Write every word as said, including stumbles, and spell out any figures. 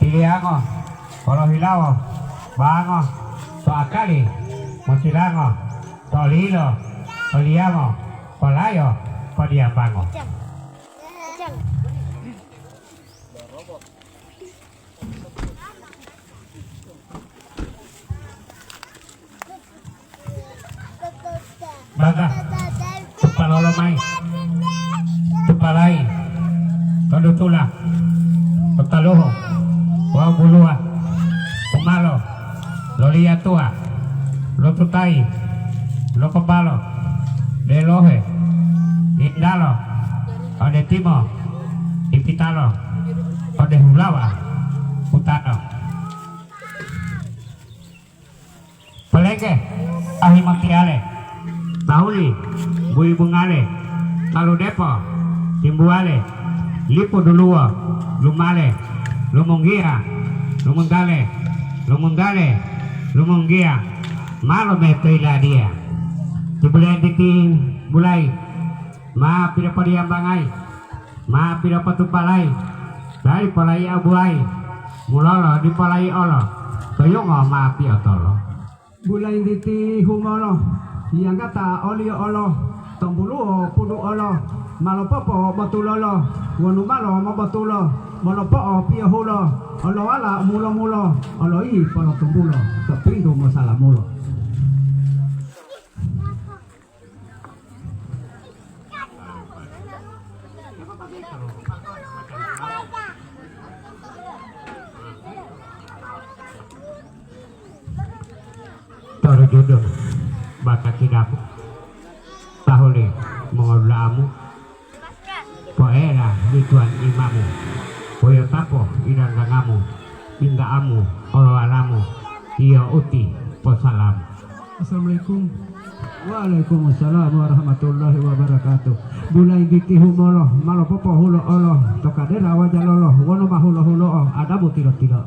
Iliyango, polohilawo, bango, to akali, motilango, to lilo, oliyango, polayo, podiyambango. Baga, tupalolo mayi, tupalayi, to dutula, to taluhu, wawu buluwa, umalo, loliyatuwa, lotutayi, lokopalo, delohe, hindalo, ode timo, dipitalo, ode hulawa, utalo. Pelengge, ahimotiyale, tahuli, buyi bungale, talu depo, timbuwale, lipu duluwo, lumale, lumunggiya, lumuntale, lumuntale, lumunggiya, ma lometo yiladiya. Ti bulentiti bulayi, ma pilopodiyambangayi, ma pilopotupalayi, ta dipo layi'a buwayi, mulolo dipo layi'olo, to yungo ma piotolo. Bulentiti humolo, yiyanggata oliyo olo, tombuluwo pudu'olo, ma lopopo botulolo, wonu malo mobotulo, molopo'o piyohulo, olowala mulo-mulo, oloyi polotumbulo, to pintu mosalamulo. Torujudu bataki dapu, tahuli mongodulamu, poela li tuwan imamu, poyotapo ilanggangamu, binta'amu, olowalamu, iyo uti posalamu. Assalamualaikum. Waalaikumsalam warahmatullahi wabarakatuh. Bulai bitihu molo, malo popohulo olo, to kadera wajalolo, wonu mahulo-hulo'o, adabu tilo-tilo.